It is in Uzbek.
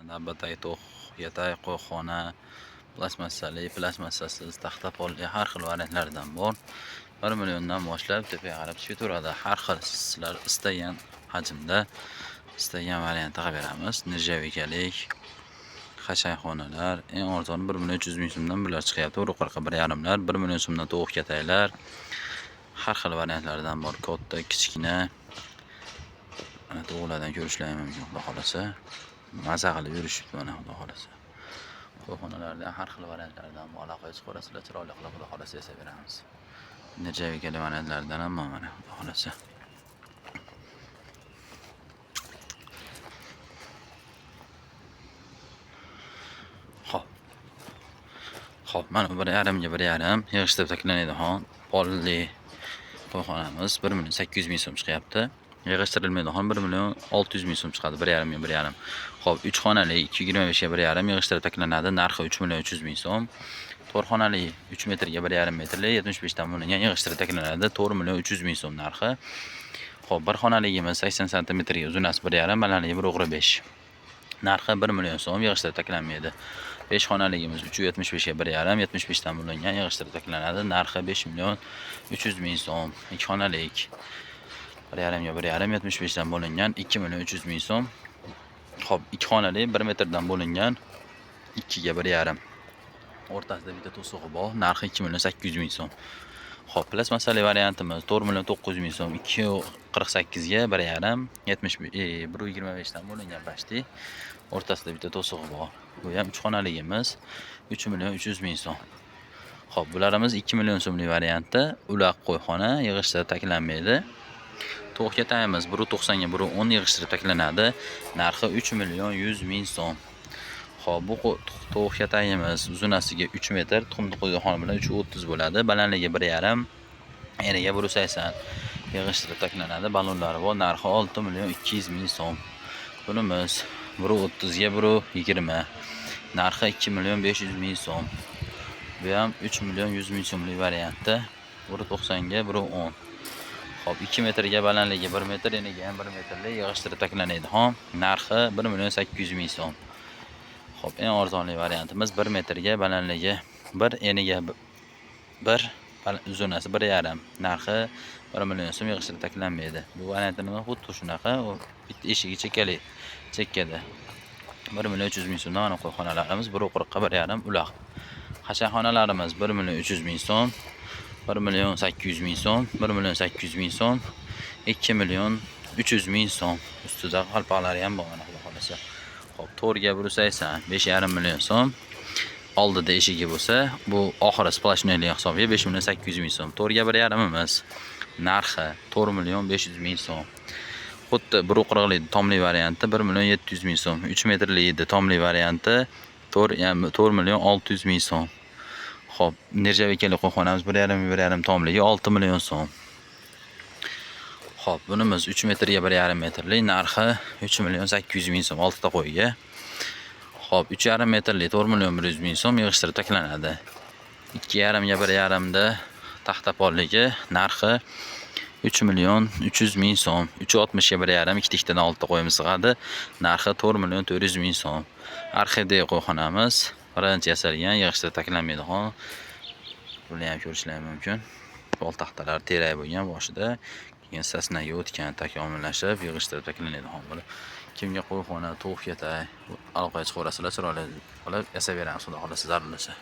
Navbatdagi to'q yatay qo'yxona, plastmassali, plastmassasiz, taxta polli har xil variantlardan bor. 1 milliondan boshlab tepaga qarab tushib ketaveradi. Har xil sizlar istagan hajmda, istagan variantda qilib beramiz. Nержавейкalik xashakxonalar eng arzoni 1 million 300 ming so'mdan bular chiqyapti. 1.40 1.5lar, 1 million so'mdan tovuq kataklar. Har xil variantlardan bor, katta, kichkina. Mana tovuqlardan ko'rishlari mumkin, xudo xolasa. Maza qilib yurishibdi mana, xudo xolasa. Qo'yxonalarda har xil variantlardan bor. Aloqaga chiqaverasizlar, chiroyli qilib xudo xolasa yasab beramiz. Nержавейкali variantlardan ham bor mana, xudo xolasa. Xo'p. Xo'p, mana bu 1.5 ga 1.5 yig'ishtirib taklanadigan polli qo'yxonamiz 1 million 800 ming so'm chiqyapti. Yig'ishtirilmaydigan 1 million 600 ming so'm chiqadi 1.5 ga 1.5. Xo'p, 3 xonali 2.25 ga 1.5 yig'ishtirib taklanadi, narxi 3 million 300 ming so'm. 4 xonali 3 metrga 1.5 metrli 75 dan bo'lingan yig'ishtirib taklanadi, 4 million 300 ming so'm narxi. Xo'p, bir xonaligimiz 80 santimetrga uzunasi 1.5, balandligi 1.5. Narxi 1 million so'm, yig'ishtirib taklanmaydi. 5 xonaligimiz 3.75 ga 1.5, 75 dan bo'lingan yig'ishtirib taklanadi, narxi 5 million 300 ming so'm. 2 xonalik 1.5 ga 1.5, 75 dan bo'lingan 2 million 300 ming so'm. Xo'p, 2 xonali 1 metrdan bo'lingan 2 ga 1.5. O'rtasida bitta to'sig'i bor, narxi 2 million 800 ming so'm. Xo'p, plastmassali variantimiz 4 million 900 ming so'm, 2.48 ga 1.5, 1.25 dan bo'lingan почти. O'rtasida bitta to'sig'i bor. Bu ham 3 xonaligimiz 3 million 300 ming so'm. Xo'p, bularimiz 2 million so'mlik variantda ulaq qo'yxona, yig'ishtirib taklanmaydi. To'q katayimiz 1.90 ga 1.10 yig'ishtirib taklanadi. Narxi 3 million 100 ming so'm. Xo'p, bu tovuq katayimiz uzunasiga 3 metr, tuxumni qo'ygan bilan 3.30 bo'ladi. Balandligi 1.5, eniga 1.80 yig'ishtirib taklanadi. Ballonlari bor, narxi 6 million 200 ming so'm. Bunimiz 1.30 ga 1.20, narxi 2 million 500 ming so'm. Bu ham 3 million 100 ming so'mlik variantda 1.90 ga 1.10. Xo'p, 2 metrga balandligi 1 metr, eniga ham 1 metrli yig'ishtirib taklanadi. Narxi 1 million 800 ming so'm. Xo'p, eng arzonli variantimiz 1 metrga balandligi 1, eniga 1, uzunasi 1.5, narxi 1 million so'm, yig'ishtirib taklanmaydi. Bu variantimiz xuddi shunaqa, u bitta eshigi chekkali, chekkada. 1 million 300 ming so'mdan mana qo'yxonalarimiz 1.40 ga 1.5 uloq. Xashakxonalarimiz 1 million 300 ming so'm, 1 million 800 ming so'm, 1 million 800 ming so'm, 2 million 300 ming so'm. Ustida qalpoqlari ham bor mana, xudo xolasa. Xo'p, 4 ga 180, 5.5 million so'm. Oldida eshigi bo'lsa, bu oxiri splashnoylik hisobiga 5 million 800 ming so'm. 4 ga 1.5imiz narxi 4 million 500 ming so'm. Xuddi 1.40lik tomli varianti 1 million 700 ming so'm. 3 metrli edi tomli varianti 4 million 600 ming so'm. Xo'p, nержавейкali qo'yxonamiz 1.5 1.5 tomligi 6 million so'm. Xo'p, bunimiz 3 metrga 1.5 metrli, narxi 3 million 800 ming so'm, 6 ta qo'yga. Xo'p, 3.5 metrli 4 million 100 ming so'm yig'ishtirib taklanadi. 2.5 ga 1.5 da taxta polligi narxi 3 million 300 ming so'm. 3.60 ga 1.5 ikkita ikkitadan 6 ta qo'yimiz sig'adi. Narxi 4 million 400 ming so'm. Orxideya qo'yxonamiz birinchi yasalgan, yig'ishtirib taklanmaydigan. Buni ham ko'rishlari mumkin. Pol taxtalar terak bo'lgan boshida, keyin sosnaga o'tgan, takomillashib yig'ishtirib taklanadigan bo'lib. Kimga qo'yxona, tovuq katay aloqaga chiqaverasizlar, chiroyli qilib yasab beramiz, xudo xolasa, zarurlasa.